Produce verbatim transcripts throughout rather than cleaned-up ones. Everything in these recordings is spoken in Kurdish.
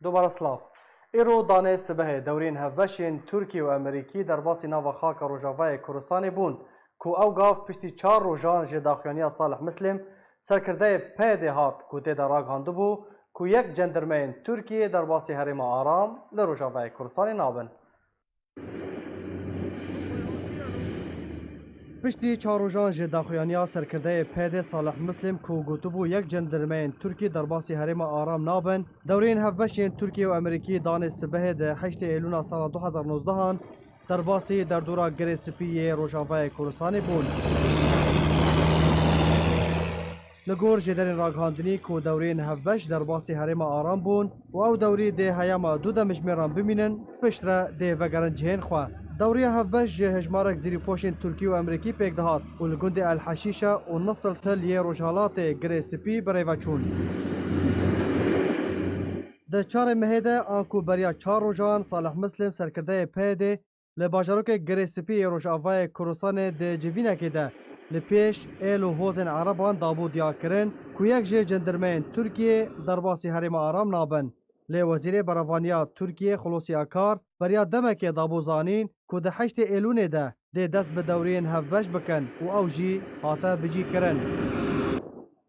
Dubara silav. Îro danê sibehê dewriyên hevbeş yên Tirkî û Amerîkî derbasî nava xaka Rojavayê Kurdistanê bûn, ku ew gav piştî çar rojan ji daxuyaniya Salih Muslim, serkirdeyê P Y D'ê hat, ku tê de ragihandibû, ku yek cendirmeyên Tirkiyê derbasî herêma Aram li Rojavayê Kurdistanê nabin. Piştî çar rojan ji daxuyaniya serkirdeyê P Y D'ê Salih Muslim, ku gotibû yek cendirmeyên Tirkî derbasî herêma Aram nabin, dewriyên hevbeş yên Tirkiyê û Amerîkî danê sibehê di heştê Êlûna sala du hezar nozdeh an derbasî derdora Girê Spî yê Rojavayê Kurdistanê bûn. Li gor jêderên ragihandinî ku dewriyên hevbeş derbasî herêma Aram bûn û ew dewrî dê heyama du demjimêran bimînin, piştre dê vegerin cihên xwe. Dewriya hevbeş ji hejmarek zîrîpoşên Tirkî û Amerîkî pêk dihat û li gundê El Heşîşe û Nisil Til yê rojhilatê Girê Spî bi rê ve çûn. Di çarê mehê de, anku beriya çar rojan Salih Muslim, serkirdeyê P Y D'ê, li bajarokê Girê Spî yê Rojavayê Kurdistanê di civînekê de li pêş êl û hozên Ereban dabû diyarkirin ku yek ji cendirmeyên Tirkiyê derbasî herêma Aram nabin. Lê Wezîrê Berevaniya Tirkiyê Xulosî Akar beriya demekê dabû zanîn ku di heştê Êlûnê de dê dest bi dewriyên hevbeş bikin û ew jî hate bicîkirin.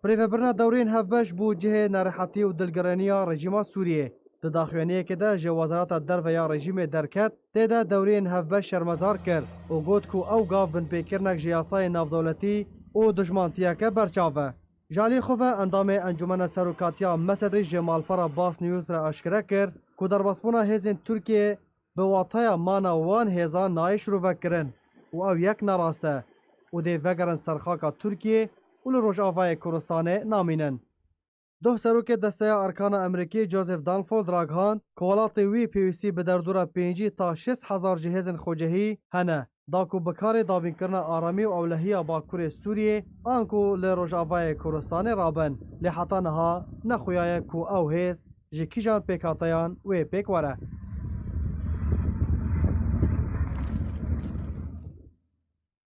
Birêvebirina dewriyên hevbeş bû cihê nerehetî û dilgiraniya rejîma Sûriyê. Di daxuyaniyekê de ji Wezareta Derve ya rejîmê derket, tê de dewriyên hevbeş şermezar kir û got ku ew gav binpêkirinek ji yasayên navdewletî û dijmantiyeke berçav e. Ji alî xwe ve endamê Encûmena Serokatiya Mesedê ji malpera Bas News re aşkere kir ku derbasbûna hêzên Tirkiyê bi wateya mana wan hêzan nayê şirovekirin û ew yek nerast e û dê vegerin ser xaka Tirkiyê û li Rojavayê Kurdistanê namînin. Doh serokê Desteya Erkana Amerîkî Joseph Dunford ragihand ku welatê wî pêwîstî bi derdora pêncî ta şêst hezar ji hêzên xwecihî hene, da ku bi karê dabînkirina aramî û ewlehiya Bakurê Sûriyê anku li Rojavayê Kurdistanê rabin, lê heta niha nexuyaye ku ew hêz ji kîjan pêkhateyan wê pêk were.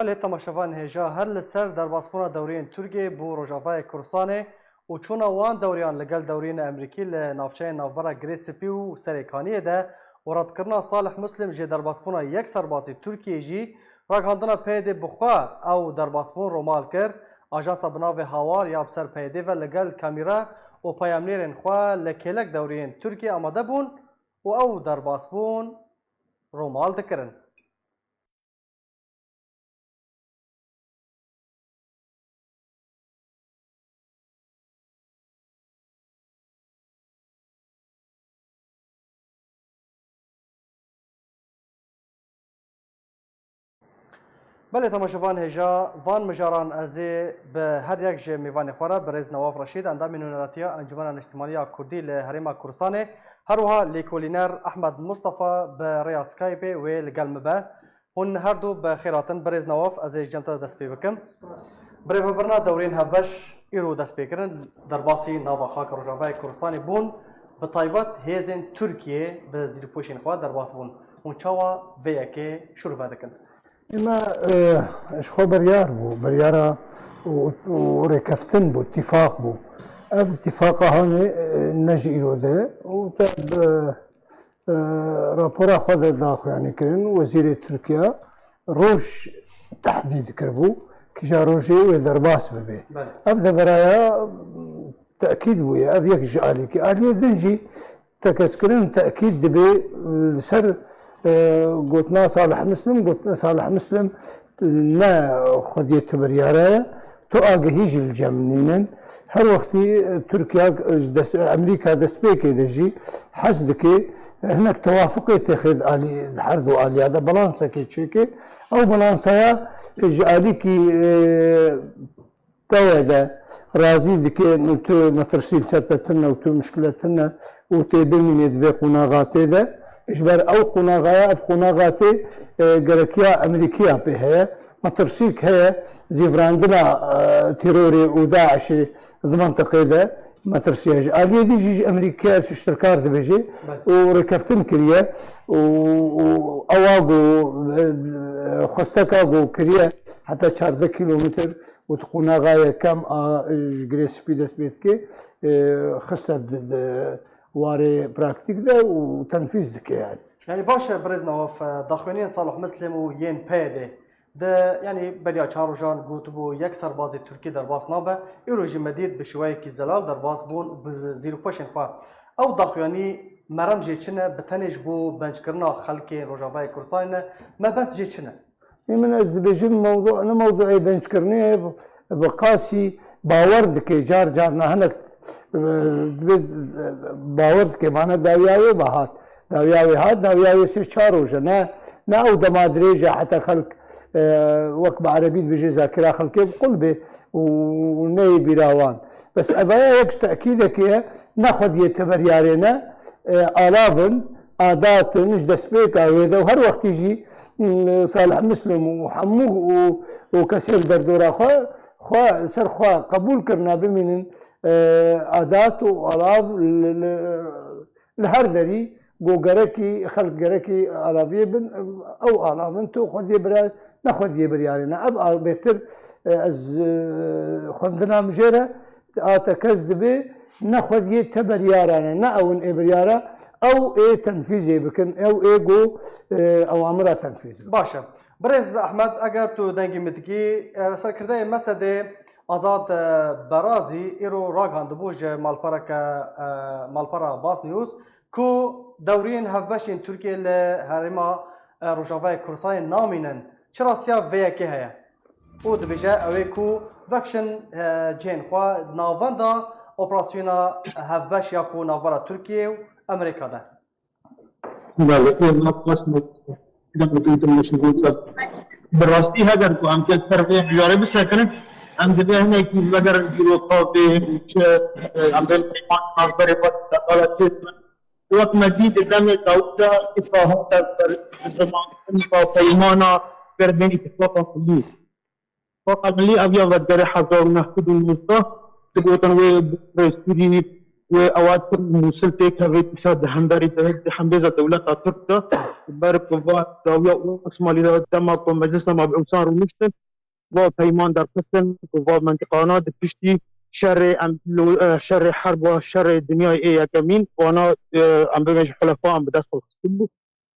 Belê temaşevan hêja, her li ser derbasbûna dewriyên Tirkiyê bo Rojavayê Kurdistanê û çûna wan dewriyan li gel dewriyên Amerîkî li navçeyên navbera Girê Spî û Serêkaniyê de û redkirina Salih Muslim ji derbasbûna yek serbazî Tirkiyê jî, ragihandina P Y D'ê bi xwe ew derbasbûn romal kir. Ajansa bi navê Hawar ya bi ser P Y D'ê ve li gel kamîre û peyamnêrên xwe li kêlek dewriyên Tirkiyê amade bûn û ew derbasbûn romal dikirin. Belê temaşevan hêja van mijaran ez ê bi her yek ji mêvanê xwe re, birêz Newaf Reşîd, endamê nûneratiya Encûmena Niştimanî ya Kurdî li Herêma Kurdistanê, her wiha lêkolîner Ehmed Mustafa bi rêya Skypeê wê li gel min be. Hûn her du bi xêr hatin. Birêz Newaf, ez ê ji cem te de dest pê bikim. Birêvebirina dewrên hevbeş îro dest pê kirin, derbasî nava xaka Rojavayê Kurdistanê bûn, bi taybet hêzên Tirkiyê bi zîrpoşên xwe derbas bûn. Hûn çawa vê yekê şûrve dikin? Ema, e, ji xwe biryar bû, biryara û, û rêkeftin bû, tîfaq bû. Ev tîfaqa hanê, e, ne ji îro de û te bi e, rapora xwe de daxuyanî kirin, Wezîrê Tirkiya roj tehdîd kiribû, kîja rojê wê derbas bibe. Belê. Ev deveraya tekîd bûye, ev yek ji alîkî. Aliyê din jî tekez kirin, tekîd dibe li ser, e, gotina Salih Muslim, gotina Salih Muslim ne xwediyê tu biryare ye, tu agihî jî li cem nînin. Her wextî, e, Tirkiye, e, ji dest, Amerîka destpêkê de jî hez dike, e, hinek tewafuqê têxe di alî, di her du aliya de balansekê çêke. Ew balansaya, e, ji alîkî, e, P Y D razî dike, tu metirsî li ser te tune û tu mişkile tune û tê bimînê di vê qonaxa tê de. Ji ber ew qonaxaya, ev qonaxa tê, e, gerekiya Amerîkiya pê heye. Metirsîk heye, zîvirandina, e, terorê û DAIŞê di mentiqê de metirsiya ji aliyê dî jî ji Amerîkaya îştirkar dibêje û rêkeftin kiriye û, û ewa ku, e, e, xwesteka ku kiriye heta çardeh kîlometr û di qonaxa yekem a, ji Girê Spî dest pê dike, e, xiste di, di, warê praktîk de û tenfîz dike yani. Yani baş e birêz Nawaf, e, daxuyaniyên Salih Muslim û yên P Y D. Di, yani beriya çar rojan gotibû yek serbazê Tirkî derbas nabe. Îro jî me dît bi şiweyekî zelal derbas bûn bi zîrûpeşên xwe. Ew daxuyanî merem jê çi ne, bi tenê ji bo benckirina xelkê Rojavayê Kurdistanê ne, mebest jê çi ne? Ê min ez dibêjim mewdu ne mewduê benckirinê ye, bi qasî bawer dike, car carna hinek, e, dibê, e, bawer dike, mane dawiya wê ve hat. Dawiya wê hat, dawiya wê sê çar roj e. Ne, ne ew dema dirêj e heta xelk, e, wek bi erebî dibêje zakira xelkê bi qul bê û neyê bîra wan. Bes evaya yek ji tekîdekê ye, ne xwediyê teberyarê ne, e, alav in, adat in, ji destpêka wê de û her wextî jî, m, Salih Muslim û hemû û, û kesên li derdora xwe, xwe ser xwe qebûl kirina bimînin, e, adat û alav li, li, li her derî go gerekî, xelk gerekî alaviyê bin, ew alav in, tu xwediyê birya, ne xwediyê biryarê ne. Ev a-, bêtir, e, ez, e, xwendina min jê re, a te kes dibê, ne xwediyê te biryara ne, ne ew in ê biryara, ew ê tenfîzê bikin, ew ê go, e, ewamira tenfîz bikin. Baş e. Birêz Ehmed, eger tu dengê min digî, e, serkirdeyê mesedê Azad, e, Berazî îro ragihandibû ji malpereke, e, malpera Bas News ku dewriyên hevbeşên Tirkiyê li herêma, e, Rojavayê Kurdistanê namînin. Çi rastiya vê yekê heye? Û dibêje ew ê ku vekişin, e, cihên xwe navenda operasyona hevbeş ya ku navbera Tirkiyê û Amerîka de. Belê, ê, baş me, dema tu dil meşin gul sas. Bi rastî heger ku em ket ser vê mijarê bisekirin, em divê hinekî vegerin dîroka vê çi, e, em bên peyman navberê xwe teqala çêdikin. Wek me dî di demê dawî de îsrahat der ber zimankirin ba peymana ber bên îtifaqa milî. Îtifaqa milî ev ya vegere hezar û neh sed û nozdeh digotin wê bi rêsûrî wê ewa Tirk Mûsil têkevê dîsa di hemberî de di hembêza dewleta Tirk de ber ku va dawiya Osmanlî de dema ku Meclisa Mabûsan rûniştin va peyman derxistin ku va mentiqana di piştî şerê em lo- e, şerê herba şerê dinyayê ê yekemîn wana e, em bibêjin ji hulefa em bi dest xwe xistin bû.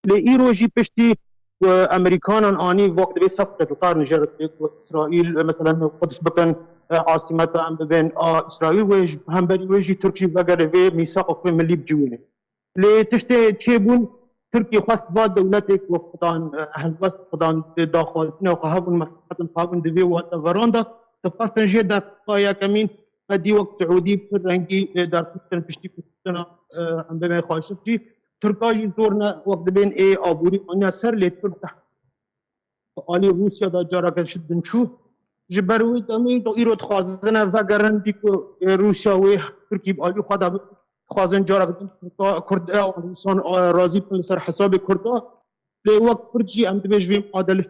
Lê îro jî piştî ku Amerîkanan anî wek divê sefqet li qar nijere ku Îsraîl, e, meselen Quds bikin, e, asîmeta em bibên a Îsraîl wê ji hemberî wê jî Tirk jî vegere vê mîsaqa xwe milî biciwîne. Lê tiştê çêbûn, Tirkî xwest va dewletê ku xidan, e, helwest xidan, e, daxwazîna xwe hebûn, meslehetin xwe hebûn di vê wateveran de, dixwestin jê derfeta yekemîn, me dî wek Siûdî pir rengî, e, derxistin piştî kuştina, e, em bibên Xaşiqcî. Tirka jî zor ne wek dibên ê aborî aniya ser lê Tirk alî Rûsya de careke şidin çû. Ji ber wê demê de îro dixwazine vegerin dî ku, e, Rûsya wê Tirkî bi alî xwe de dixwazin careke din Tirka, Kurd, e, Rûsan, e, razî bikin li ser hesabê Kurda. Lê wek Kurd jî em dibêjin vê muadilê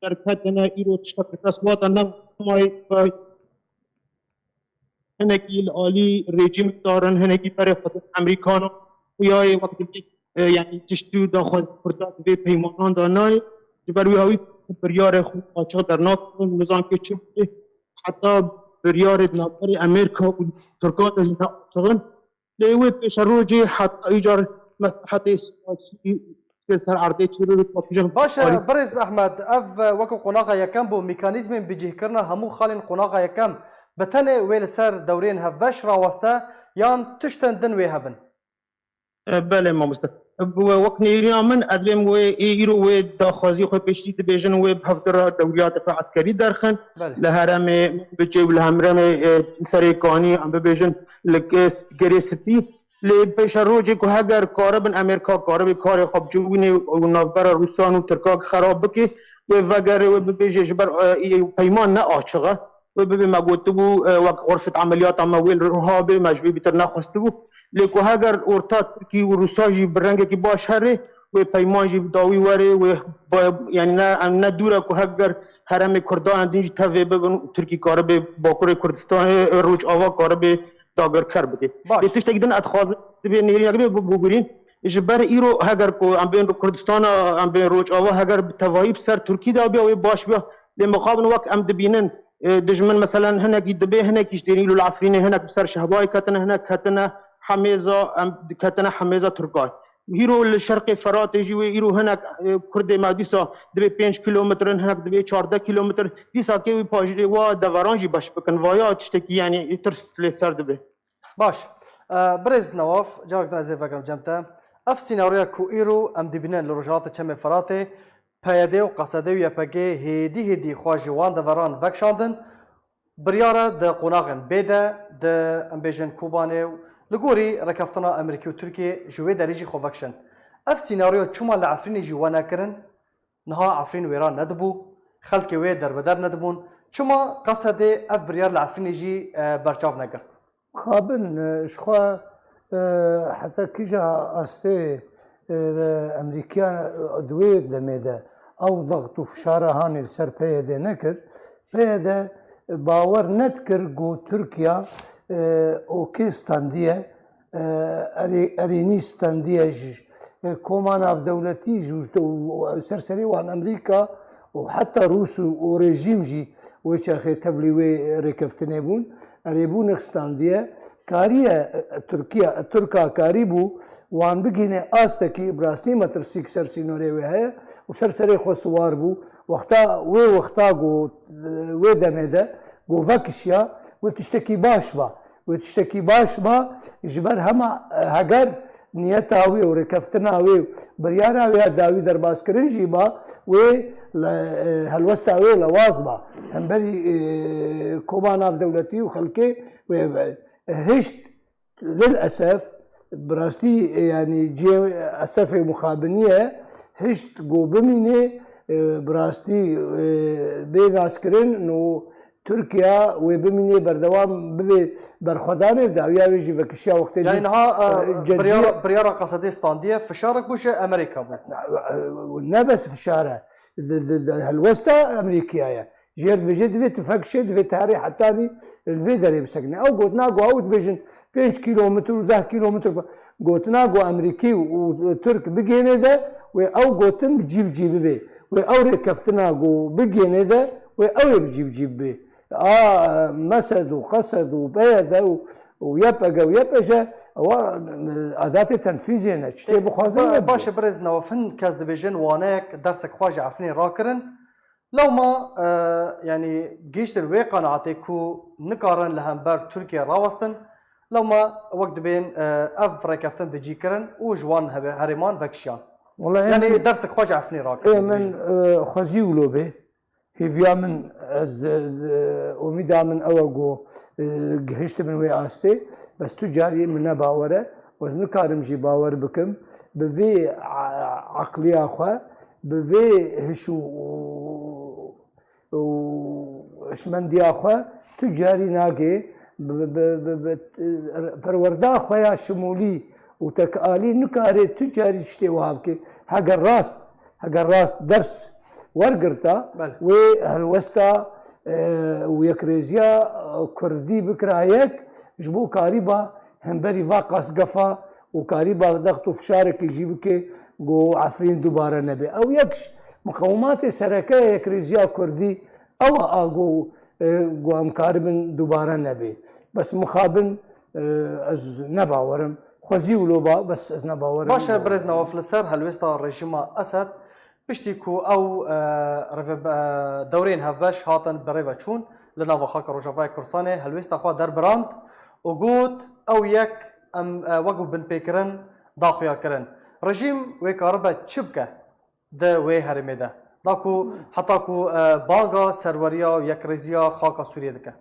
derketine, îro tiştek li dest wate nemaye. Hinekî li alî rejîmdaran, hinekî berê xwe Amerîkanan, xuya ye wek dibê, e, yanî tiştî û daxwaz Kurda di vê peymanan de nayê. Ji ber wî hawî biryarê xwe açiq dernakevin, nizam kê çi bûye. Heta biryarê di navberê Amerîka û Tirkan de jî ne açiq in. Lê wê pêşerojê heta îcar meslehetê siyasî ser erdê çêbibin, pakijan Baş e, parî. Birêz Ehmed, ev weke qonaxa yekem bû, mekanîzmên bicihkirina hemû xalên qonaxa yekem bi tenê wê li ser dewrên hevbeş raweste yan tiştên din wê hebin? E, Belê mamoste. E, we- Wek nêrîna min, ez dibêm wê ê îro wê daxwazî xwe pêşî dibêjin wê bi hevdira dewriya tepe eskerî derxin. Belê. Li herêmê Bicê û li herêmê, e, Serêkanî, em bibêjin li Gê- Gerê Spî. Lê pêşerojê ku heger karibin Amerîka karibe karê xwe biciwîne û navbera Rûsan û Tirkan xerab bike, wê vegere, wê bibêje ji ber, e, î peyman ne açiq e. Wê bibê me gotibû, e, wek xurfet emeliyata me wê li Ruha bê, me ji vê bîtir nexwestibû. Lê ku heger orta Tirkî û Rûsa jî bi rengekî baş herê, wê peyman jî bi dawî were, wê ba- yanî ne, em ne dûr e ku heger herêmê Kurdan din jî tevê bibin û Tirkî karibe Bakurê Kurdistanê, e, Rojava karibe dagirker bike. Baş. Lê tiştekî din ez dixwazim divê nêrînek bê bibûrîn. Ji ber îro heger ku em bên Kurdistana, em bên Rojava heger bi tevayî bi ser Tirkî de biya wê baş biya. Lê mixabin wek em dibînin, e, dijmin meselen hinekî dibê, hinekî ji dêrî li Efrînê, hinek bi ser Şehbayê ketine, hinek ketine hemêza, em diketine hemêza Tirkay. Hîro li şerqê Feratê jî wê îro hinek, e, Kurdê me dîsa divê pênc kilometrin, hinek divê çardeh kilometrin. Dîsa kê wî pajê wa deveran jî beş bikin. Vaya tiştekî, yanî tirs lê ser dibe. Baş. E, birêz Newaf, carek din ez ê vegerim cem te. Ev sînaryoya ku îro em dibînin li Rojhilatê Çemê Feratê, P Y D û Q S D û Y P G hêdî hêdî xwe ji wan deveran vekişandin, biryar e di qonaxên bê de, di, em bêjin, Kobanê û li gorî rêkeftina Amerîkî û Tirkiyê ji wê derê jî xwe vekişin. Ev sînaryo çima li Efrînê jî we nekirin? Niha Efrîn wêran nedibû, xelkê wê derbeder nedibûn. Çima Q S D ev biryar li Efrînê jî, e, berçav negirt? Mixabin, e, ji xwe, e, heta kîja astê, e, Emerîkiyan, e, di wê demê de ew daxt û fişara hanê li ser P Y D nekir. P Y D bawer nedikir ku Tirkiya, e, okê standiye, e, erê-, erênî standiye ji, e, koma navdewletî ji, û ser serê wan Emerîka û heta Rûs û, û rejîm jî wê çaxê tevlî wê rêkeftinê bûn. Erê bû nexstandiye. Kariye, e, Tirkiye, Tirka karî bû wan bigihîne astekî, bi rastî metirsîk ser sînorê wê heye û ser serê xwe siwar bû. Wexta, wê wexta ku, e, wê demê de ku vekişiya, wê tiştekî baş ba. Wê tiştekî baş ba, ji ber hema, e, heger niyeta wê û rêkeftina wê û biryara wê ya dawî derbazkirin jî ba, wê le, e, helwesta wê lewaz ba. Hemberî, e, koma navdewletî û xelkê wê be. Hişt, lil esef, bi rastî, e, yanî cihê esefê mixabinî ye, hişt ku bimînê, e, bi rastî, e, bê naskirin û Tirkiye wê bimînê berdewam bibe berxwedanê, dawiya wê jî vekişiya wextê Yanî dî, niha, e, e, ceddiye. Biryara, biryara Q S D standiye, fişarek bû ji Amerîka bû. Ne bes fişar e, di, di, di helwesta Amerîkiya ye. Jêr dibêje divê tifek şê, divê teherê hetanî li vê derê bisekine. Ew gotina ku ew dibêjin pênc kîlometr û deh kîlometr, gotina ku Amerîkî û Tirk bigêne de, wê ew gotin bi cî bi cî bibe. Wê ew rêkeftina ku bigêne de, wê ew ê bi cî bi cî bibe. A, Mesed û Qesed û P Y D û, û Y P G û Y P J, ewa, e, adatê tenfîzê ne. Çi tê bixwazin, Ba-, ne baş e, bibê. Birêz Newaf, hin kes dibêjin waneyek dersek xwe ji Efrînê rakirin. Lewma, e, yanî gihîştin wê qenaetê ku nikarin li hember Tirkiye rawestin, lewma wek dibên, e, ev rêkeftin bi cî kirin û ji wan hebe-, herêman vekişiyan. Wala ê Yanî min, dersek xwe ji Efrînê rakirin, ê min, dibêjin. E, xwezî wilo bê. Hêviya min, ez, e, umîda min ew e ku, e, gihiştibin wê astê. Bes tu carî min ne bawer e. Ez nikarim jî bawer bikim. Bi vê a-, aqliya xwe, bi vê hiş û, û hişmendiya xwe tu carî nagê bi, bi, bi, bi, bi perwerda xwe ya şimûlî û tekalî nikare tu carî tiştê wiha bike. Heger rast, heger rast ders wergirta, Belê. wê helwesta, e, û yekrêziya, e, kurdî bikira yek, ji bo karîba hemberî va qasgefa û karîba dext û fişarekî jî bike ku Efrîn dubare nebe. Ew yek ji miqewimatê sereke ya yekrêziya kurdî ew e, a ku, e, ku em karibin dubare nebe. Bes mixabin, e, ez ne bawer im. Xwezî wilo ba, bes ez ne bawer im. Baş e, birêz Newaf, li ser helwêsta rejîma Esed, piştî ku ew, e, rêve-, e, dewrên hevbeş hatin bi rê ve çûn, li nava xaka Rojavayê Kurdistanê helwêsta xwe derbirand û got, ew yek em, e, wek binpêkirin daxuya kirin. Rejîm wê karibe çi bike di wê herêmê de? Da ku, heta ku, e, banga serweriya û yekrêziya xaka Sûriyê dike.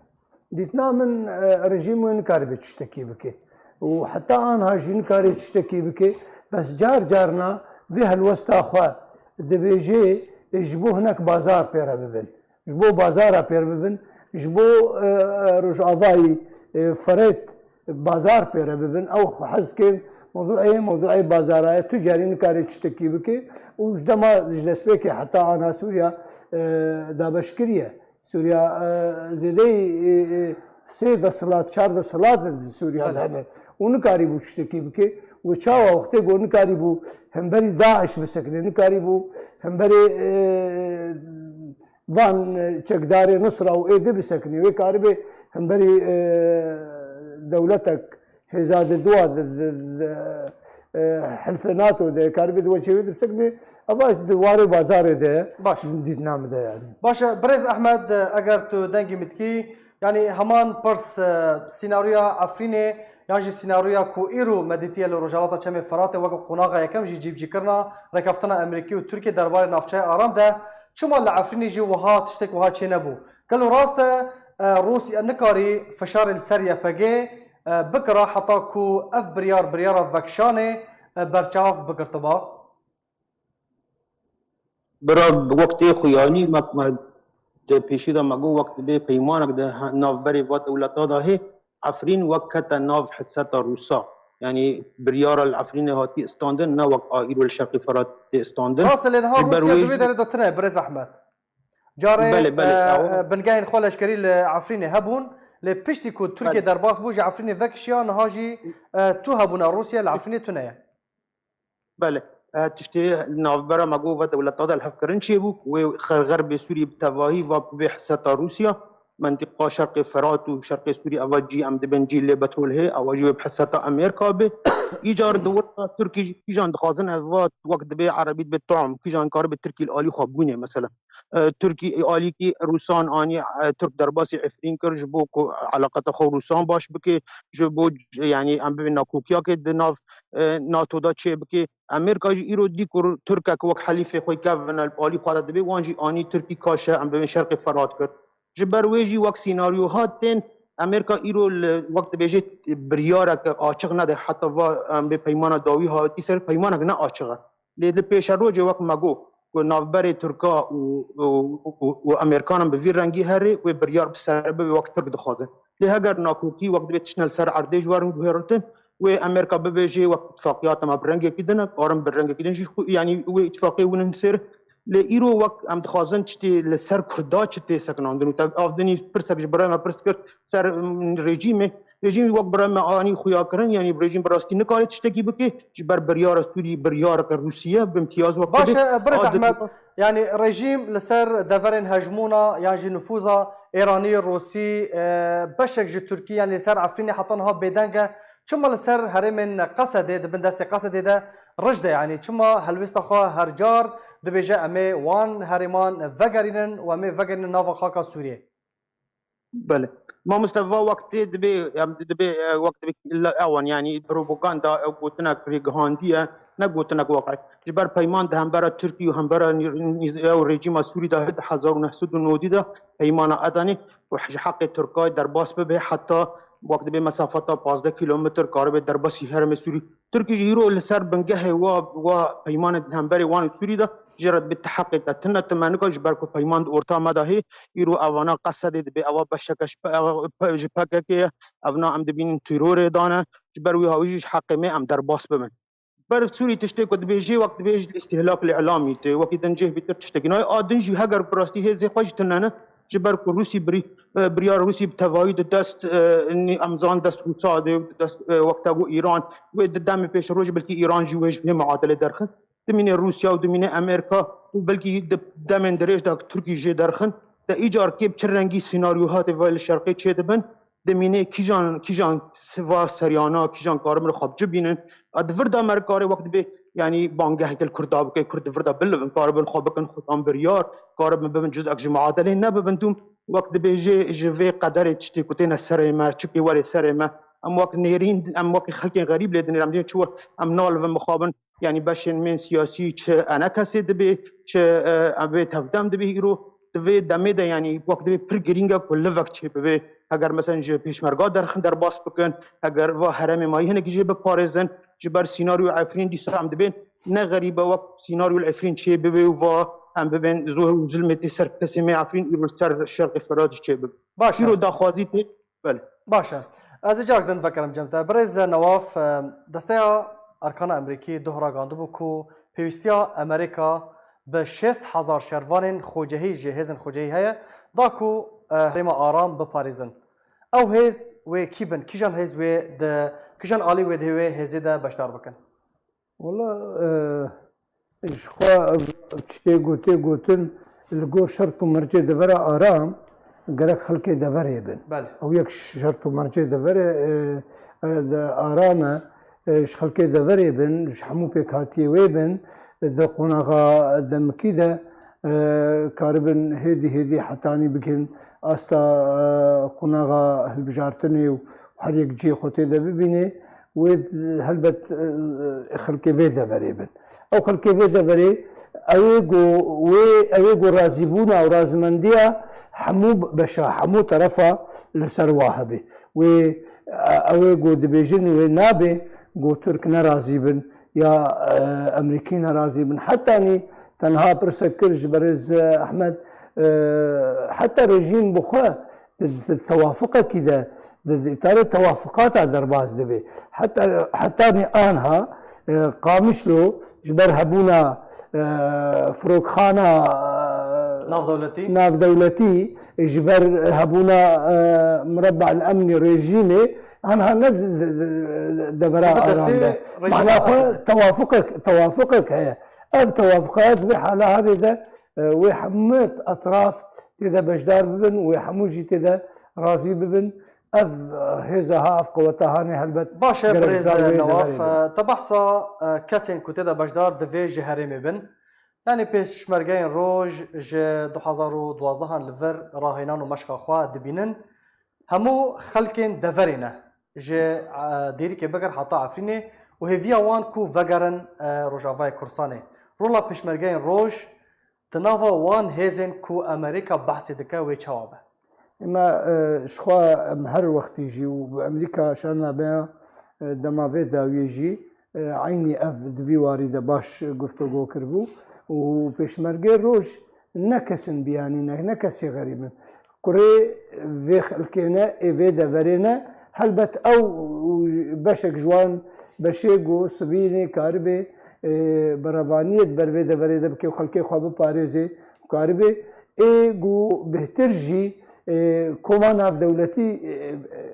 Dîtina min, e, rejîm wê nikaribe tiştekî bike. Û heta anha jî nikare tiştekî bike. Bes car carna vê helwesta xwe dibêje, e, ji bo hinek bazar pê re bibin. Ji bo bazara pê re bibin. Ji bo, e, e, rojavayî, e, Firet bazar pê re bibin. Ew hez dike mewduê, mewduê bazara ye. Tu carî nikare tiştekî bike. Û ji dema ji destpêkê heta ana Sûriya, e, dabeş kiriye. Sûriya, e, zêdeyî, e, e, sê desthilat, çar desthilat di Sûriya de Belê. hene. Û nikarîbû tiştekî bike. Û çawa wextê ku nikarîbû hemberî DAIŞ bisekine, nikarîbû hemberî, e, van, e, çekdarê Nusra û êdî bisekine. Wê karibê hemberî, e, dewletek hêza di dua di, di, di, e, hilfê NATO de, karibê di weçê wê de bisekine, eva di warê bazarê de Baş. dîtina min de yani. Baş e, Birêz Ehmed, e, eger tu dengê min dikî, yani heman pirs, e, sînaryoya Efrînê, yan jî sînaryoya ku îro me dîtiye li Rojhilata Çemê Firatê weke qonaxa yekem jî cîbicîkirina rêkeftina Amerîkî û Tirkiye derbarê navçeya Aram de, çima li Efrînê jî wiha tiştek wiha çênebû? Gelo rast e, e, Rûsya nikarî fişarê li ser Y P G, e, bikira heta ku ev biryar, biryara vekişanê, e, berçav bigirtiba? Bira, wek tê xuyanî, me, me di pêşî de me got, wek dibê peymanek di he-, navberê va dewleta de hê, Efrîn wek kete nav hiseta Rûsa. Yanî biryara li Efrînê hatî standin, ne wek a îro li Şerqê Firat tê standin. Rast e, lê niha Ji ber Rûsya wê di wê jî derê de tune, Birêz Ehmed. Carê, Belê, belê, e, ew e, bingehên xwe leşkerî li Efrînê hebûn, lê piştî ku Tirkiye Belê. derbas bû, ji Efrînê vekişiya, niha jî, e, tu hebûna Rûsya li Efrînê tune ye. Belê. E, tiştê navbera me got ve dewleta de li hevkirin çêbû, wê xer-, xerbê Sûrî bi tevahî va bibê hiseta Rûsya, mentiqa Şerqê Ferat û Şerqê Sûrî, eva cî em dibên cî lê petrol hê, ewa jî wê bi hiseta Amerîka be. Îcar di wir de Tirkî jî kîjan dixwazin ev va wek dibê Erebî dibê tom, kîjan karibe Tirkî li alî xwe bûnê mesela. E, Tirkî alîkî Rûsan anî, e, Tirk derbasî Efrîn kir ji bo ku eleqeta xwe Rûsan baş bike, ji bo c-, yanî em bibê nakokiyakê di nav, e, NATO de çê bike. Amerîka jî îro dî ku Tirkek wek helîfê xwe kevin li alî xwe de dibê, wan jî anî Tirkî kaşe em bibên Şerqê Ferat kir. Ji ber wê jî wek sînaryoha tên Amerîka îro li wek dibêje biryareke açiq nede, heta va em bê peymana dawî hatî ser peymanek ne açiq e. Lê li pêşerojê wek me got ku navberê Tirka û, û, û, û Amerîkanan bi vî rengî herê, wê biryar bi ser bibe wek Tirk dixwazin. Lê heger nakokî wek dibê tiştine li ser erdê ji werin guhertin, wê Amerîka bibêje wek îtifaqiyata me bi rengekî din e, karin bi rengekî din jî xwe, yanî wê îtifaqê winin sêr. Lê îro wek em dixwazin tiştê li ser Kurda çi tê sekinandin û te avdinî pirsek ji birayê me pirs kir ser, mm, rejîmê. Rejîmî wek birayê me anî xuya kirin, yanî rejîm bi rastî nikare tiştekî bike, ji ber biryara Sûrî, biryareke Rûsî ye, bi îmtiyaz wek Baş e, Birêz Ehmed, yanî rejîm li ser deverên hejmûna yan jî nifûza Êranî, Rûsî, e, beşek ji Tirkî, yanî li ser Efrînê heta niha bêdeng e. Çima li ser herêmên Qesedê, di bin destê Qesedê de rij de, yanî çima helwêsta xwe her car dibêje, em ê wan herêman vegerînin û em ê vegerînin nava xaka Sûriyê? Belê. Mamoste, va wek tê dibê, em, dibê, e, wek dibê la-, ewan, yanî propaganda, ew gotinek rêgihandî ye, ne gotinek waqî. Ji ber peyman di hembera Tirkî û hembera nî-, nîz-, ew rejîma Sûrî de di hezar û neh sed û nodî de peymana Edenê û ji heqê Tirkayê derbas bibe, heta wek dibê mesafeta pazdeh kîlometr karibe derbasî herêmê Sûrî. Tirkî jî îro li ser bingehê wa, wa peymanê di hemberê wan û Sûrî de jê re dibê ti heqê te tune, tu me nika ji ber ku peyman di orta me de hê, îro evana Qesedê dibê, eva beşeke ji P-, P-, ji P K K ye, evna em dibînin terorê dane, ji ber wî hawî jî ji heqê me em derbas bibin. Ber Sûrî tiştê ku dibêjê, wek dibêj îstîhlak li îlamî tê, wekî din cih bîtir tiştekî nayê. A din jî heger bi rastî hêzê xwe jî tune ne, ji ber ku Rûsî birî-, e, biryar Rûsî bi tevahî di dest, e, nî-, em zan dest Rûsa de, di dest, e, wek te got Îran, wê di demê pêşerojê belkî Îran jî wê ji vê muadilê derxin. Dimîne Rûsya û dimîne Amerîka û belkî di demên dirêj de Tirkî jê derxin. Te îcar kê bi çi rengî sînaryo hatê ve li şerqê çêdibin, dimîne kîjan, kîjan siva seriyana, kîjan karibin xwe bi cibînin. A di vir de me re karê wek dibê, yanî bangehek li Kurda bike, Kurd di vir de bilivin, karibin xwe bikin xudan biryar, karibin bibin cuzek ji muadelê, nebibin dûm. Wek dibêjê ji vê qederê tiştê ku têne serê me, çikê werê serê me, em wek nêrîn, em wek xelkên xerîb lê dinêrin, em dê çi wek em nalivin mixabin. Yanî beşên mên siyasî çi enekesê dibê, çi, e, em vê tevdem dibê îro. Di vê demê de, yanî wek dibê pir girîng e ku livek çê bibe. Heger mesela ji pêşmerga derxin derbas bikin, heger va herêmê mayî hinekî jê biparêzin, ji ber sînaryo Efrîn dîsa em dibên ne xerîbe wek sînaryo li Efrîn çê bibe û va em bibên zor û zilmê tê ser kesê me Efrîn îro li ser Şerqê Firat jî çê bibe. Baş e. Îro daxwazî tê. Belê. Baş e. Ez ê carek din vekirim cem te. Birêz Newaf, e, Desteya Erkana Amerîkî duh ragandibû ku pêwîstiya Amerîka bi şêst hezar şervanên xwecehî ji hêzên xwecehî heye, da ku, e, herêma Aram biparêzin. Ew hêz wê kî bin? Kîjan hêz wê di, kîjan alî wê di wê hêzê de beşdar bikin? Wala, e, ji xwe ev tiştê gotê gotin, li gor şert û mercê di vera Aram, gerek xelkê deverê bin. Belê. Ew yek şert û mercê deverê, e, e, de aram e, e, ji xelkê deverê bin, ji hemû pêkhatiyê wê bin, di qonaxa demikî de, e, karibin hêdî hêdî hetanî bikin asta, e, qonaxa hilbijartinê û her yek cihê xwe tê de bibîne. Wê d-, helbet, e, xelkê vê deverê bin. Ew xelkê vê deverê, ew ê ku, wê, ew ê ku razîbûna û razimendiya hemû beşa, hemû terefa li ser wa hebe. Wê, e, ew ê ku dibêjin wê nabe ku Tirk nerazî bin ya, e, Emerîkî nerazî bin. Hetanî tenha pirsek kir ji berêz, e, Ehmed, e, heta rejîm bi xwe di, di tewafuqekî de, di, di îtarê tewafuqata derbas dibe. Heta, hetanî anha, e, Qamişlo ji ber hebûna, e, firokxana, e, Navdewletî. Navdewletî, ji ber hebûna, e, Mireba el Emnî rejîmê, anha ne di, di, di, devera Bi destê aran de. Rejîma Mana xwe Esed. Tewafuqek, tewafuqek heye. Ev tewafuqat vê hala herê de, e, wê hemû etraf tê de beşdar bibin, wê hemû jî tê de razî bibin. Ev, e, hêza ha, ev qeweta hanê helbet Baş e, gerek birêz zar wê Newaf, deverê bin. E, te behsa, e, kesên ku tê de beşdar divê ji herêmê bin. Yanî pêşmergeyên roj ji du hezar û duwazdeh an li vir rahênan û meşqa xwe dibînin. Hemû xelkên deverê ne. Ji, e, Dêrikê biger heta Efrînê û hêviya wan ku vegerin, e, Rojavayê Kurdistanê. Rola pêşmergeyên roj Di nava wan hêzên ku Amerîka behsê dike wê çawa be? Ema, e, ji xwe em her wextî jî û bi Amerîka şerna beya, e, dema vê dawiyê jî, e, eynî ev di vî warî de baş guftûgo kiribû û pêşmergê roj ne kes in biyanî ne, ne kesê xerîb in. Kurê vê xelkê ne, ê vê deverê ne. Helbet ew û beşek ji wan beşê ku sibînê karibê, e, berevaniyê di ber vê deverê de bike û xelkê xwe biparêzê û karibê ê ku bêhtir jî, e, koma navdewletî,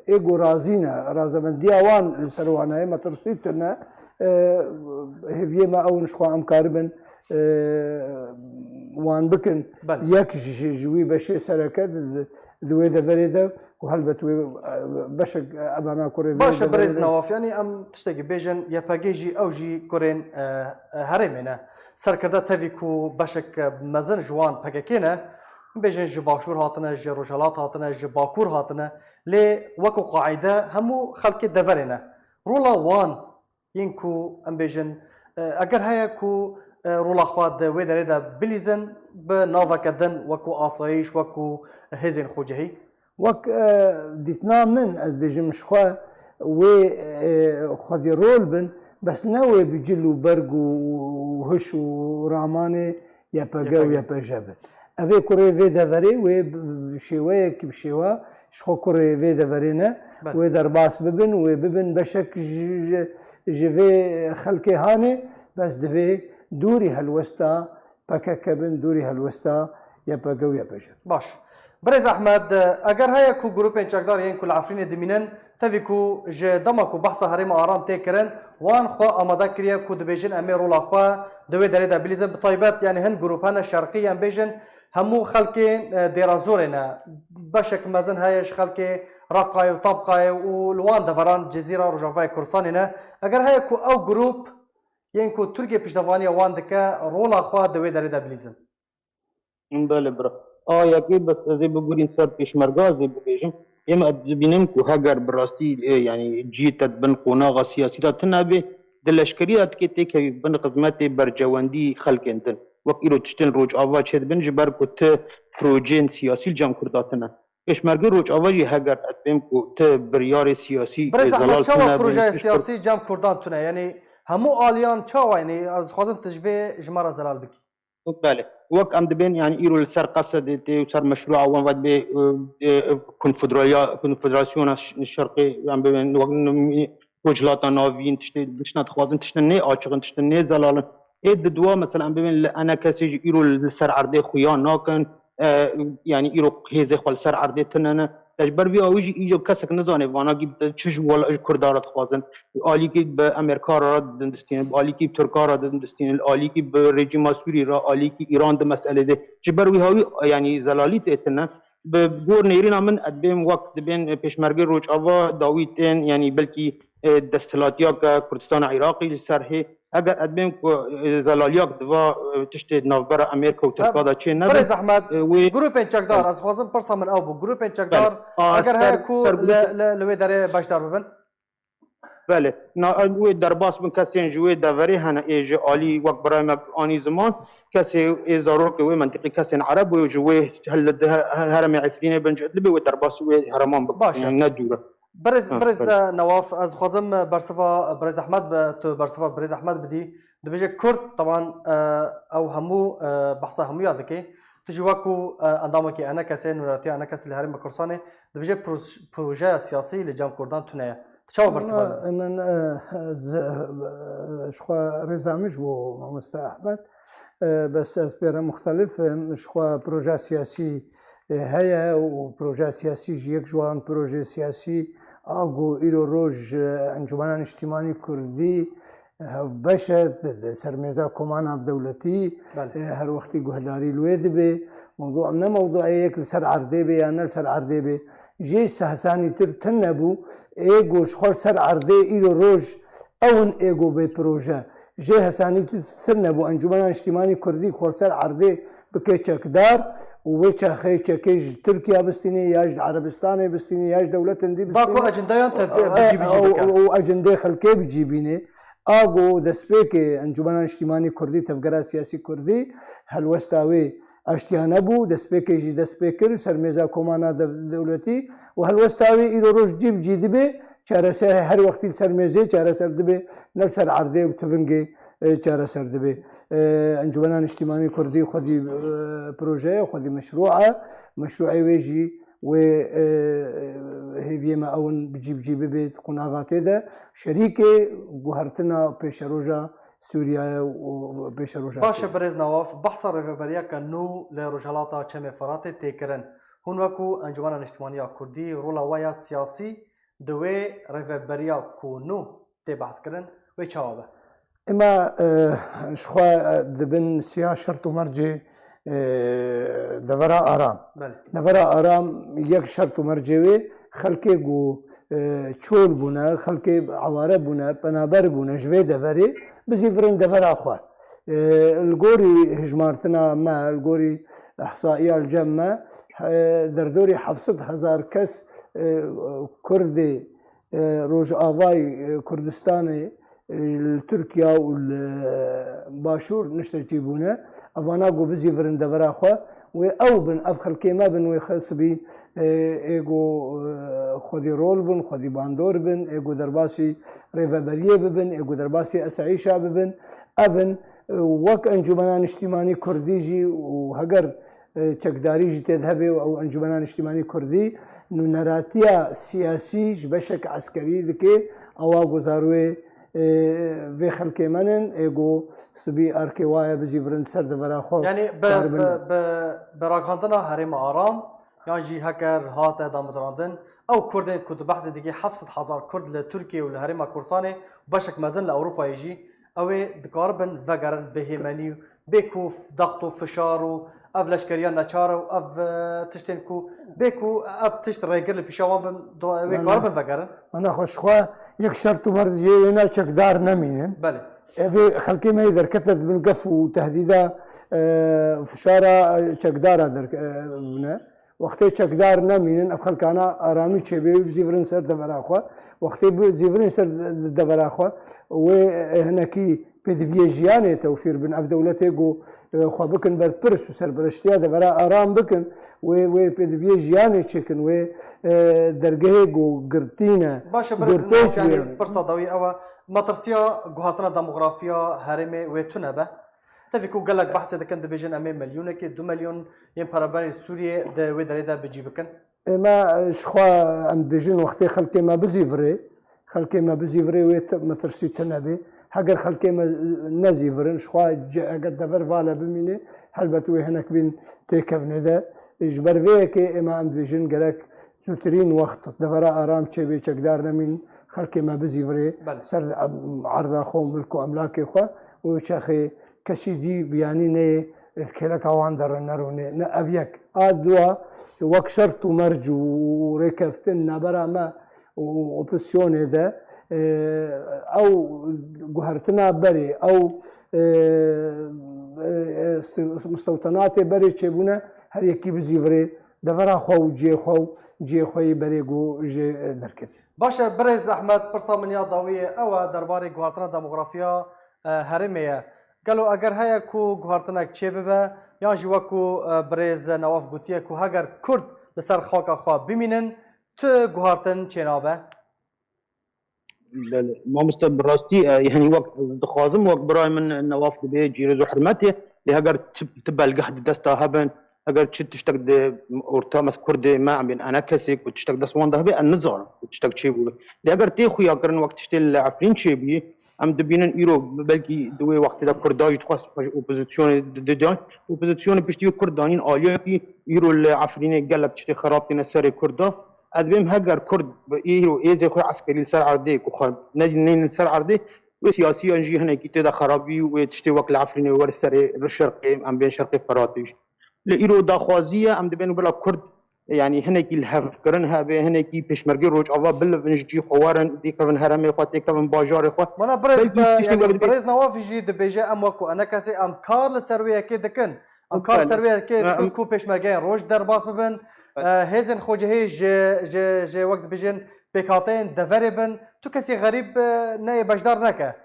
e, ê ku razî ne, razemendiya wan li ser wan heye, metirsî tune, e, hêviyê me ew in ji xwe em karibin, e, wan bikin. Belê. Yek ji, ji, ji wî beşê sereke di, di, di wê deverê de ku helbet wê, e, beşek, e, evana kurê vê Baş e, deverê birêz de. Newaf, yanî em tiştekî bêjin, Y P G jî, ew jî kurên, e, e, herêmê ne. Serkirde tevî ku beşek, e, mezin ji wan P K K ne, bêjin ji başûr hatine, ji rojhelat hatine, ji bakur hatine, lê wekî qaîde hemû xelkê deverê ne. Rola wan Yên ku em bêjin, e, eger heye ku, e, rola xwe di wê derê de bilîzin, bi naveke din wekû asayîş, wekû hêzên xwecihî? Wek, e, dîtina min, ez bêjim ji xwe, wê, e, xwedî rol bin, bes ne wê bi cil û berg û hiş û ramanê Y P G û Y P G. Y P J bin. Ev ê kurê vê deverê wê bi, bi şêweyekî bi şêwa ji xwe kurê vê deverê ne, Belê. Wê derbas bibin, wê bibin beşek ji, ji, ji vê xelkê hanê, bes divê dûrî helwesta P K K bin, dûrî helwesta Y P G û Y P J. Baş. Birêz Ehmed, eger heye ku grûpên çekdar yên ku li Efrînê dimînin, tevî ku ji dema ku behsa herêma aram tê kirin, wan xwe amade kiriye ku dibêjin em ê rola xwe di wê derê de bilîzin. Bi taybet, yanî hin grûp hene şerqî, em bêjin hemû xelkên, e, Dêra Zorê ne. Beşek mezin heye ji xelkê Reqayê û Tabqayê û li wan deveran Cizîra Rojavayê Kurdistanê ne. Eger heye ku ew grûp yên ku Tirkiye piştevaniya wan dike, rola xwe di wê derê de bilîzin. Belê bira. A yekê bes ez ê bigurîn ser pêşmerga, ez ê bibêjim. Ême dibînin ku heger bi rastî, e, yanî cî te di bin qonaxa siyasî de tune bê, di leşkeriya dikê têkevî bin xizmetê bercewendî xelkên din. Wek îro tiştên Rojava çêdibin, ji ber ku ti projeyên siyasî li cem Kurda tune. Pêşmergê Rojava jî heger ez bêm ku ti biryarê siyasî, Birêz e, Ehmed, zelal çawa tune bê, projeyê tişt siyasî cem Kurdan tune? Yanî hemû aliyan çawa? Yanî ez dixwazim tu ji vê ji me re zelal bikî. Belê. Wek em dibên, yanî îro li ser qesedê tê û ser meşrûa wan ve dibê, e, e, konfederaliya, konfederasyona ş-, şerqê, em bibên, wek n-, Rojhilata Navîn, tiştê, tiştine dixwazin, tiştine nê açiq in, tiştine nê zelal in. Ê di dua, mesela, em bibên li enekesê jî îro li ser erdê xuya nakin, e, yanî îro hêzê xwe li ser erdê tune ne. Te ji ber vî awî jî îco kesek nizane vana gî bi çi ji wela-, ji Kurda re dixwazin. Alîkî bi Amerîka re didin distînin, bi alîkî bi Tirka re didin distînin, alîkî bi rejîma Sûrî re, alîkî Îran di meselê de. Ji ber wî hawî, yanî zelalî tê tune. Bi gor nêrîna min, ez dibêm wek dibên pêşmergê Rojava dawî tên, yanî belkî, e, desthilatiyeke Kurdistana Iraqî li ser hê, eger ez dibêm ku, e, zelaliyak di va, e, tiştê di navbera Amerîka û Tirka de çê nebe, Birêz Ehmed, e, wê grûpên çekdar, Belê. ez dixwazim pirsa min ew bû. Grûpên çekdar, Belê. A, eger ser, heye ku ser li, grûp- li, li wê derê beşdar bibin? Belê. Na, wê derbas bin kesên ji wê deverê hene, ê ji alî wek birayê me anî ziman, kesê ê zarokê wê mentiqî kesên ereb wê ji wê hel-, he-, heremê Efrînê bin ji Idlibê wê derbas wê hereman bikin. Baş e. Yani ne dûr e. Birêz, Ha, birêz belê. de Newaf, ez dixwazim bersiva birêz Ehmed bi, tu bersiva birêz Ehmed bidî. Dibêje Kurd, teban, e, ew hemû, e, behsa hemû ya dike. Tu jî wekû, e, endamekî enekesê, nûneratiya enekesê li Herêma Kurdistanê, dibêje pros-, projeya siyasî li cem Kurdan tune ye. Tu çawa bersiva didî? Min, e, ez, e, ji xwe rêza min ji bo mamoste Ehmed. E, bes ez pê re muxtelif im. Ji xwe proje siyasî, e, heye û proje siyasî jî yek ji wan proje siyasî a ku îro roj, e, Encûmena Niştîmanî Kurdî hevbeş e, di, di ser mêza koma navdewletî, Belê. e, her wextî guhdarî li wê dibe. Mewdû em ne mewdûyê yek li ser erdê be yan ne li ser erdê be. Jê se hesanîtir tune bû, ê ku ji xwe li ser erdê îro roj ew in ê ku bê proje. Jê hesanîtir tune bû, Encûmena Niştîmanî Kurdî xwe li ser erdê bike çekdar û wê çaxê çekê ji Tirkiye bistînê, ya ji Erebistanê bistînê, ya ji dewletên dî bistînê. Ba ku ecendeyan tev-, bi cî bi cî bike. Û, û, û ecendeyê xelkê bi cî bînê. A ku destpêkê Encûmena Niştîmanî Kurdî, tevgera siyasî Kurdî, helwesta wê aştiyane bû, destpêkê jî dest pê kir, ser mêza koma navdewletî û helwesta wê îro roj cî bi cî dibe, çareser her wextî li ser mêzê çareser dibe, ne li ser erdê û tivingê, e, çareser dibe. E, Encûmena Niştîmanî Kurdî xwedî, e, proje ye, xwedî meşrû e, meşrûê wê jî wê, e, hêviyê me ew in bi cî bi cî bibe, di qonaxa tê de şerîkê guhertina pêşeroja Sûriye û pêşeroja Baş e, Tirkiye. Birêz Newaf, behsa rêveberiyeke nû li Rojhilata Çemê Firatê tê kirin. Hûn wekû Encûmena Niştimanî ya Kurdî, rola we ya siyasî di wê rêveberiya ku nû tê behs kirin, wê çawa be? Ema, e, ji xwe, e, dibin siya şert û mercê, e, devera aram. Belê. Devera aram yek şert û mercê wê xelkê ku, e, çol bûne, xelkê eware bûne, penaber bûne ji vê deverê bizîvirin devera xwe. E, li gorî hijmartina me, li gorî ihsaiya li cem me, e, derdorî heft sed hezar kes, e, Kurdê, e, Rojavayê, e, Kurdistanê, e, li Tirkiya û li Başûr niştekî bûne. Evana ku bizîvirin devera xwe, wê ew bin, ev xelkê me bin, wê xesibî, e, ê ku, e, xwedî rol bin, xwedî bandor bin, ê ku derbasî rêveberiyê bibin, ê ku derbasî esayîşa bibin. Ev in, e, wek Encûmena Niştîmanî Kurdî jî û heger, e, çekdarî jî tê de hebe û ew Encûmena Niştîmanî Kurdî nûneratiya siyasî ji beşek eskerî dike, ewa ku zarwê, e, vê xelkê me nin, ê ku sibî arkê wa ye bizîvirin ser devera xwe Yani bi, karibin. bi, bi, bi ragihandina herêma aram, yan jî heker hate damezrandin, ew Kurdên ku tu behsê dikî heft sed hezar Kurd li Tirkiye û li herêma Kurdistanê, beşek mezin li Ewropayê jî, ew ê dikaribin vegerin bi hêmenî û bê ku f-, daxt û fişar û ev leşkeriya neçar û ev, e, tiştên ku bê ku ev tişt rêgir li pîşa wan bin, do-, wê Wala. karibin vegerin. Wala xwe ji xwe yek şert û mercê wê ne çekdar nemînin. Belê. Evê xelkê me yê derkete di bin gef û tehdîda, e, fişara, e, çekdara derke-, e, bûne. Wextê çekdar nemînin, ev xelkana aramî çêbê, wê bizîvirin ser devera xwe. Wextê bizîvirin ser de-, devera xwe, wê, e, hinekî pêdiviyê jiyanê tewfîr bin. Ev dewletê ku, e, xwe bikin berpirs û serpereştiya devera aram bikin, wê, wê pêdiviyê jiyanê çêkin, wê, e, dergehê ku girtî ne, Baş e, birêz girtê Newaf, yanî wê. pirsa dawî ew e, metirsiya guhertina demografiya herêmê wê tune be? Tevî ku gelek behsê dikin, dibêjin em ê milyonekê, du milyon yên pereberên Sûriyê di wê derê de bi cî bikin. Ême, e, ji xwe em dibêjin wextê xelkê me bizîvirê, xelkê me bizîvirê wê ti-, metirsî tune bê. Heger xelkê me, e, nezîvirin, ji xwe ce-, eger dever vale bimîne, helbet wê hinek bîn têkevnê de. Ji ber vê yekê ême em dibêjin gerek zûtirîn wext devera aram çêbê, çekdar nemîn, xelkê me bizîvirê Belê. ser, em, erda xwe û milk û emlakê xwe û çaxê kesî dî biyanî neyê Kêleka wan de re nerûnê, ne ev yek. A dua, wek şert û merc û rêkeftin nabera me û opozîsyonê de, e, ew guhertina berê, ew, e, e, st-, mistewtenatê berê çêbûne, her yekî bizîvirê devera xwe û cihê xwe û cihê xwe yî berê ku jê derket. Baş e, birêz Ehmed, pirsa min ya dawî ye, ew e derbarê guhertina demografiya, e, herêmê ye. Gelo eger heye ku guhertinek çêbibe, yan jî wek ku, e, birêz Newaf gotiye ku heger Kurd li ser xaka xwe bimînin, tu guhertin çênabe? Belê. Mamoste, bi rastî, e, yani wek ez dixwazim, wek birayê min Newaf dibê cîrêz û hurmetê, lê heger çi, ti belgeh di desta hebin, heger çi tiştek di orta mes Kurdê me, em bên enekesê ku tiştek dest wan de hebe, em nizanin ku tiştek çê bûbe. Lê heger tê xuya kirin wek tiştê li Efrîn çêbûyî, em dibînin îro belkî di wê wextê de Kurda jî dixwest xwe ji opozîsyonê di, di, di, opozîsyonê piştî wê Kurd danîn aliyekî, îro li Efrînê gelek tiştê xerab têne serê Kurda. Ez dibêm heger Kurd bi îro êzê xwe eskerî li ser erdê ku xwe ne-, neynin li ser erdê, wê siyasiyan jî hinekî tê de xerabî û wê tiştê wek li Efrînê wer serê li şerqê, em bên şerqê Firatê jî. Li îro daxwazî ye, em dibên bila Kurd, yanî hinekî li hev kirin hebe, hinekî pêşmergê Rojava bilivin ji cî xwe werin, têkevin heremê xwe, têkevin bajarê xwe. Mana birêz, Belkî tiştê yanî wek dibê birêz Newafî jî dibêje em wek ku enekesê em kar li ser wê yekê dikin. Em kar li ser wê yekê dikin ku pêşmergeyên roj derbas bibin, e, hêzên xwecihî ji, ji, ji wek dibêjin pêkhateyên deverê bin. Tu kesî xerîb, e, neyê beşdar neke.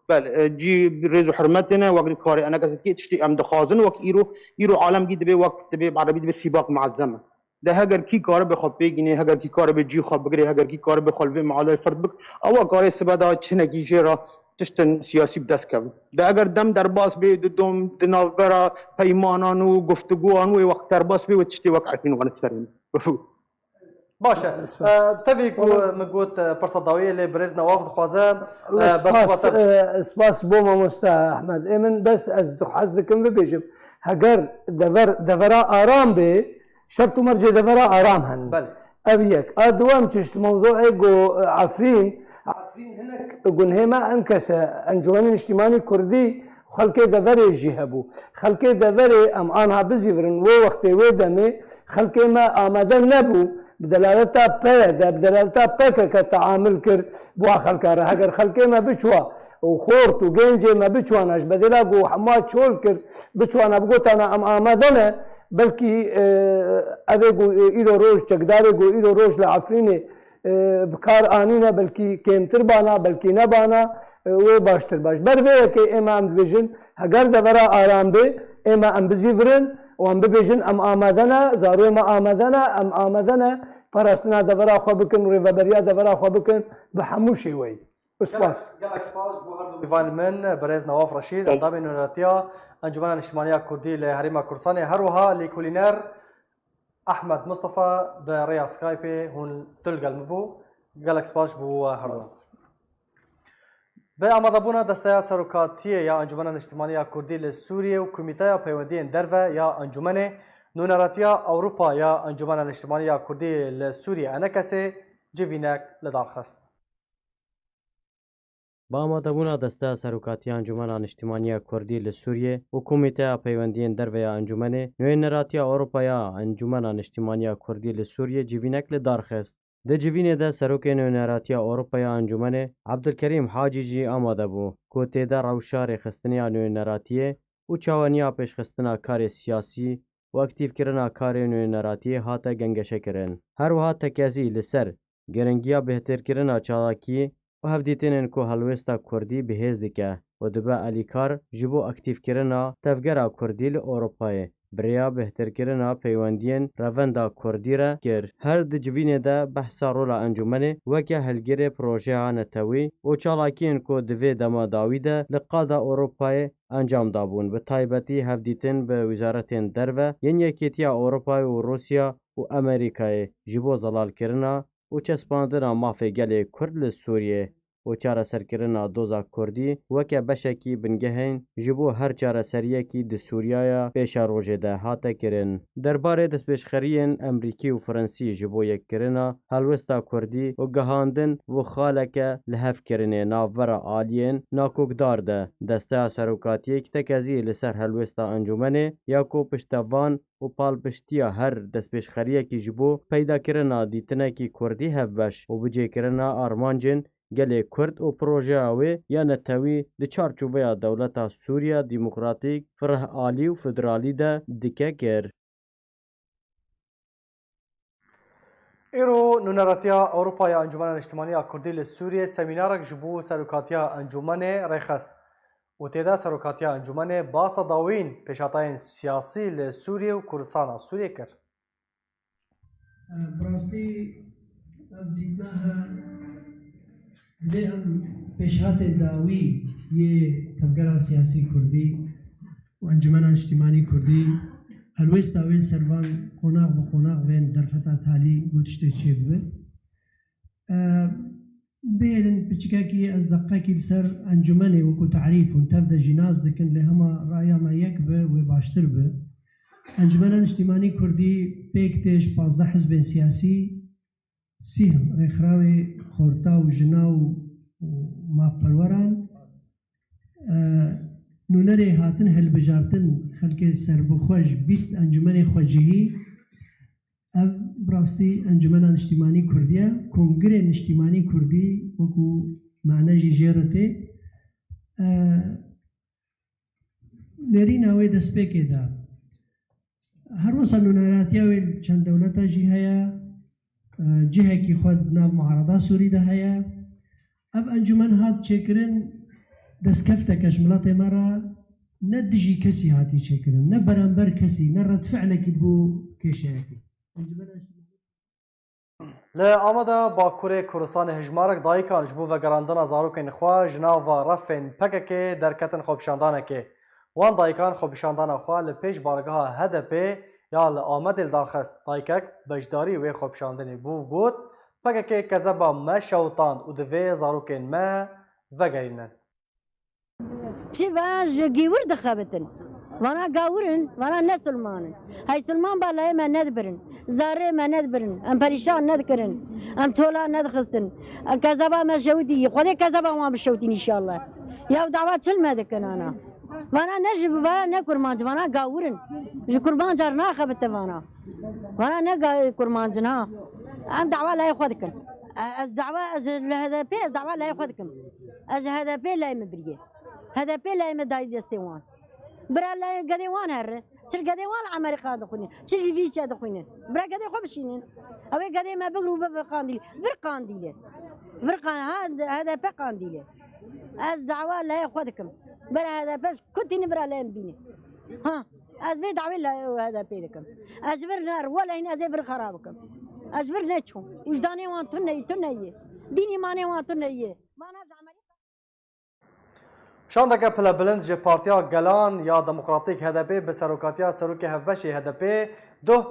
Bel, e, cî rêz û hurmetê ne, wek karê enekesê dikê, tiştê em dixwazin, wek îro, îro alem gî dibê, wek dibê, bi erebî dibê sîbak muezzem e. De heger kî karibe xwe pêgînê, heger kî karibe cî xwe bigirê, heger kî karibe xwe li vê mealê ferd bik, ewa karê sibe de çinekî jê re tiştin siyasî bi dest kevin. De eger dem derbas bê, di dom, di navbera peymanan û guftiguan wê wext derbas bê, wê tiştê wek Efrîn wan serê min. Baş e. Spas. E, tevî ku Wala- min got, e, pirsa dawiyê lê birêz Newaf dixwaze, e, Wala bersiva spas, te. E, spas bo mamoste Ehmed. Ê min bes ez dixwaz dikim bibêjim. Heger dever, devera aram bê, şert û mercê devera aram henin. Belê. Ev yek. A duwem çişt mewduê ku, e, Efrîn, Efrîn hinek gunhê me enkese Encûmenê Niştîmanî Kurdî xelkê deverê jî hebû. Xelkê deverê em anha bizîvirin, wê wextê, wê demê xelkê me amade nebû, bi delaleta P Y D, bi delaleta P K K teamul kir bi wan xelka re. Heger xelkê me biçwa û xort û gencê me biçwana ji bedêla ku hema çol kir, biçwana bigotana em amade ne, belkî, e, ev ê ku, e, îro roj, çekdarê ku îro roj li Efrînê e, bi kar anîne, belkî kêmtir bana, belkî nebana, e, wê baştir baş. Ber vê yekê ême em dibêjin, heger devera aram bê, ême em bizîvirin û em bibêjin, em amade ne, zarokê me amade ne, em amade ne, parastina devera xwe bikin, rêveberiya devera xwe bikin, bi hemû şêweyî. Spas. Gelek, gelek spas ji bo her du mêvanên min, birêz Newaf Reşîd, endamê nûneratiya Encûmena Niştimaniya Kurdî li Herêma Kurdistanê, her wiha lêkolîner Ahmed Mustafa bi rêya Skypeê hûn tu li gel min bû. Gelek spas ji bo we her du. Spas. Bi amadebûna Desteya Serokatiyê ya Encûmena Niştimanî ya Kurdî li Sûriyê û Komîteya Peywendiyên Derve ya Encûmenê, Nûneratiya Ewropa ya Encûmena Niştimanî ya Kurdî li Sûriyê, ENKS'ê, civînek li dar xist. Bi amadebûna Desteya Serokatiya Encûmena Niştimanî ya Kurdî li Sûriyê û Komîteya Peywendiyên Derve ya Encûmenê, Nûneratiya Ewropa ya Encûmena Niştimanî ya Kurdî li Sûriyê civînek li dar xist. Di civînê de Serokê Nûneratiya Ewropa ya Encûmenê Ebdulkerîm Hacî jî amade bû, ku tê de rewşa rêxistinê ya nûneratiyê û çaweniya pêşxistina karê siyasî û aktîfkirina karê nûneratiyê hate gengeşekirin. Her wiha tekezî li ser giringiya bêhtirkirina çalakî û hevdîtinên ku helwêsta kurdî bi hêz dike û dibe alîkar ji bo aktîfkirina tevgera kurdî li Ewropayê, bi rêya bêhtirkirina peywendiyên revenda kurdî re kir. Her di civînê de behsa rola encûmenê weke hilgirê projeya netewî û çalakiyên ku di vê dema dawî de li qada Ewropayê encam dabûn, bi taybetî hevdîtin bi wîzaretên derve yên Yekîtiya Ewropayê û Rûsya û Amerîkayê ji bo zelalkirina û çespandina mafê gelê Kurd li Sûriyê. û çareserkirina doza Kurdî weke beşekî bingehên ji bo her çareseriyekî di Sûriyaya pêşerojê de hate kirin. Derbarê destpêşxeriyên Emrîkî û Fransî ji bo yekkirina helwesta Kurdî û gihandin û xaleke lihevkirinê navbera aliyên nakokdar de, Desteya Serokatiyê tekezî li ser helwesta encûmenê ya ku piştevan û palpiştiya her destpêşxeriyekî ji bo peydakirina dîtinekî Kurdî hevbeş û bicêkirina armancên gelê Kurd û projeya wê ya netewî di çarçoveya dewleta Sûriya Demokratîk, fireh alî û federalî de dike kir. Îro nûneratiya Ewropa ya Encûmena Niştimanî ya Kurdî li Sûriyê semînarek ji bo serokatiya encûmenê rêxist û tê de serokatiya encûmenê basa dawîn pêşhatayên siyasî li Sûriyê û Kurdistana Sûriyê kir. Bi rastî ev dîtna he divê em pêşhatên dawî yê tevgera siyasî kurdî û Encûmena Niştîmanî Kurdî helwêsta wê li ser van qonax bi qonax bên derfeta talî got tiştê çêbibe. E, bihêlin piçikekî ez deqekî li ser encûmenê wekû tarîf hûn tev de jî nas dikin, lê hema raya me yek be wê baştir be. Encûmena Niştîmanî Kurdî pêk tê ji pazdeh hizbên siyasî, sî rêxirawê xorta û jina û, û mafperweran. E, nûnerê hatin hilbijartin xelkê serbixwe ji bîst encûmenê xwecihî, ev bi rastî Encûmena Niştîmanî Kurdî ye, Kongirê Niştîmanî Kurdî wekû mane jî jê re tê. E, nêrîna wê destpêkê de. Her wisa nûneratiya wê li çend dewleta jî heye, e, cihekî xwe di nav muarada Sûrî de heye. Ev encûmen hat çêkirin, destkefteke ji miletê me re ne dijî kesî hatî çêkirin, ne beramber kesî, ne redfi'lekî bo kêşeyekî. Encûmena Li Ameda Bakurê Kurdistanê hejmarek dayikan ji bo vegerandina zarokên xwe ji nava refên P K K derketin xwepişandanekê. Wan dayikan xwepişandana xwe li pêş bargeha H D P ya li Amedê li dar xist. Dayikek beşdarî wê xwepişandinê bû got, P K K kezeba me şewitand û divê zarokên me vegerînin. Çi va ji gîwir dixebitin. Vana gawir in, vana ne silman in. Hey silman ba layê me nedibirin. Zarê me nedibirin. Em perîşan nedikirin. Em çola nedixistin. Em kezeba me şewitî. Xwedê kezeba wan bişewitîn înşallah. Ya dawa çil me dikin ana. Vana ne ji vana ne kurmancî, vana gawir in. Ji kurmancar naxebite vana. Vana ne ga-, kurmancin ha. Em dawa layê xwe dikin. E, ez dawa, ez li H D P, ez dawa layê xwe dikim. Ez ji H D P layê min biriye. H D P layê min dayî destê wan. Bira layê gedê wan here. Çi li gedê wan li Amerîka dixwînin. Çi ji vî çe dixwînin. Bira gedê xwe bişînin. Ew ê gedê me bigir û bibe qandîlê. Vir qandîlê. Vir qan-, ha, H D P qandîlê. Ez dawa layê xwe dikim. Bira H D P ji ku tînin bira layê min bînin. Ha. Ez vê dawê li H D P dikim. Ez ji vir ner, wele hîn ez ê vir xera bikim. Ez ji vir neçûm. Wijdanê wan tune yî, tune yî. Dîn îmanê wan tune yî. Mana ji Amerîka. Şandeke pilebilind ji Partiya Gelan ya Demokratîk H D P bi serokatiya serokê hevbeşê H D P duh,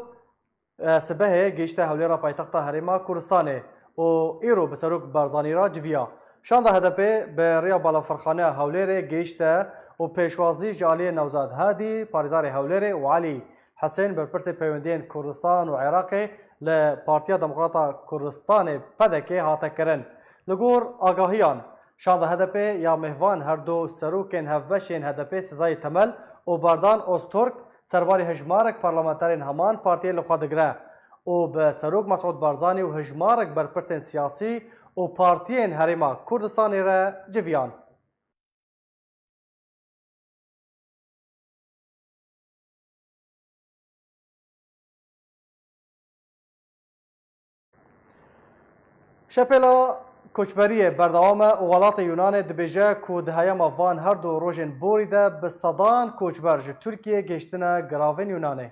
e, sibehê gihişte Hewlêra paytexta Herêma Kurdistanê û îro bi Serok Barzanî re civiya. Şanda H D P bi rêya Balafirxaneya Hewlêrê gihişte û pêşwazî ji aliyê Newzad Hadî, parêzarê Hewlêrê û Elî Hisên, berpirsê peywendiyên Kurdistan û Iraqê li Partiya Demokrata Kurdistanê, P D K, hate kirin. Li gor agahiyan, şanda H D P ya mêvan her du serokên hevbeşên H D P Sezai Temel û Berdan Ozturk serbarî hejmarek parlamenterên heman partiyê li xwe digire û bi Serok Mesûd Barzanî û hejmarek berpirsên siyasî û partiyên Herêma Kurdistanê re civiyan. Şepêla koçberiyê berdewam e û welatê Yunanê dibêje ku di heyama van her du rojên borî de bi sedan koçber ji Tirkiyê gihiştine giravên Yunanê.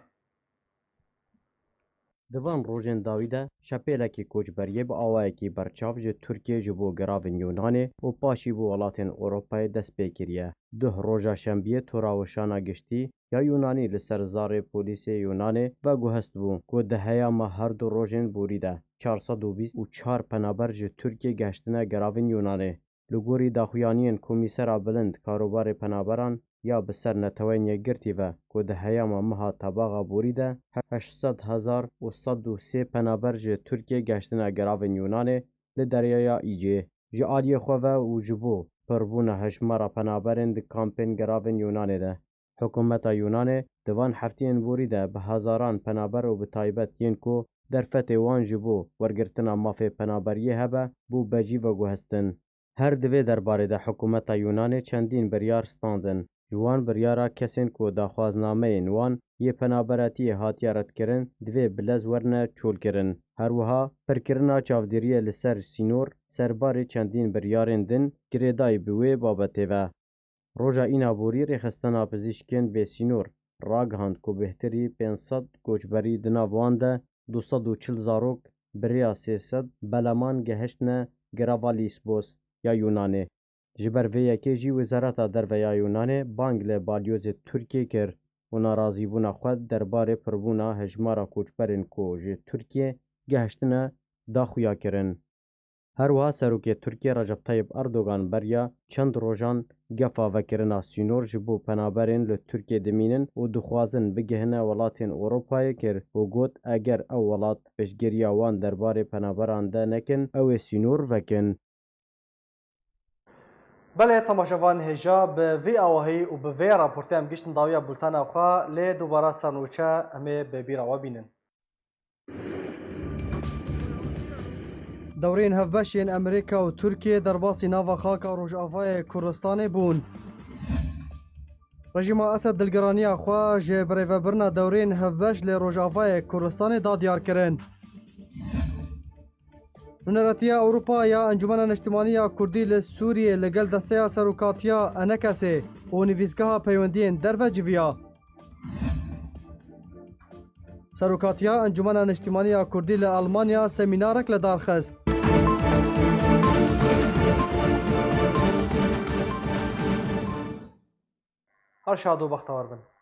Di van rojên dawî de şepêlekî koçberiyê bi awayekî berçav ji Tirkiyê ji bo giravên Yunanê û paşî bo welatên Ewropayê dest pê kiriye. Duh roja şembiyê tora weşana giştî ya Yunanî li ser zarê polîsê Yunanê veguhest bû ku di heyama her du rojên borî de çar sed û bîst û çar penaber ji Tirkiyê gehiştine giravên Yunanê. Li gorî daxuyaniyên Komîsera Bilind Karobarê Penaberan ya bi ser Neteweyên Yekgirtî ve ku di heyama meha Tebaxa borî de heşt sed hezar û sed û sê penaber ji Tirkiyê gehiştine geravên Yûnanê li Deryaya Îcê. Ji aliyê xwe ve û ji bo pirbûna hejmara penaberên di kampên geravên Yûnanê de, hikûmeta Yûnanê di van heftiyên borî de bi hezaran penaber û bi taybet yên ku derfetê wan ji bo wergirtina mafê penaberiyê hebe bû bejî veguhestin. Her di vê derbarê de hikûmeta Yûnanê çendîn biryar standin. Ji wan biryara kesên ku daxwaznameyên wan yê penaberetiyê hatiye redkirin divê bi lez werine çolkirin. Her wiha pirkirina çavdêriyê li ser sînor serbarê çendîn biryarên din girêdayî bi wê babetê ve. Roja îna borî rêxistina pizîşkên bêsînor ragihand ku bêhtirî pênc sed koçberî di nav wan de du sed û çil zarok bi rêya sê sed beleman gehiştine girava Lîsbos ya Yûnanê. Ji ber vê yekê jî Wezareta Derve ya Yûnanê bang li balyozê Tirkiyê kir û narazîbûna xwe derbarê pirbûna hejmara koçberên ku ji Tirkiyê gehiştine da xuya kirin. Her wiha Serokê Tirkiyê Recep Tayyip Erdogan beriya çend rojan gefa vekirina sînor ji bo penaberên li Tirkiyê dimînin û dixwazin bigihine welatên Ewropayê kir û got, eger ew welat piştgiriya wan derbarê penaberan de nekin, ew ê sînor vekin. Belê temaşevan hêja, bi vî awahî û bi vê raportê em giştin dawiya bultana xwe, lê dubara sernûçe em ê bi bîra we bînin. Dewrên hevbeş yên Amerîka û Tirkiyê derbasî nava xaka Rojavayê Kurdistanê bûn. Rejîma Esed dilgiraniya xwe ji birêvebirina dewrên hevbeş li Rojavayê Kurdistanê da diyar kirin. Nûneretiya Ewropa ya Encûmena Niştimanî ya Kurdî li Sûriyê li gel desteya Serokatiya Enekesê û Nivîsgeha Peywendiyên Derve civiya. Serokatiya Encûmena Niştimanî ya Kurdî li Almanya semînarek li dar xist. Her şad û bextewar bin.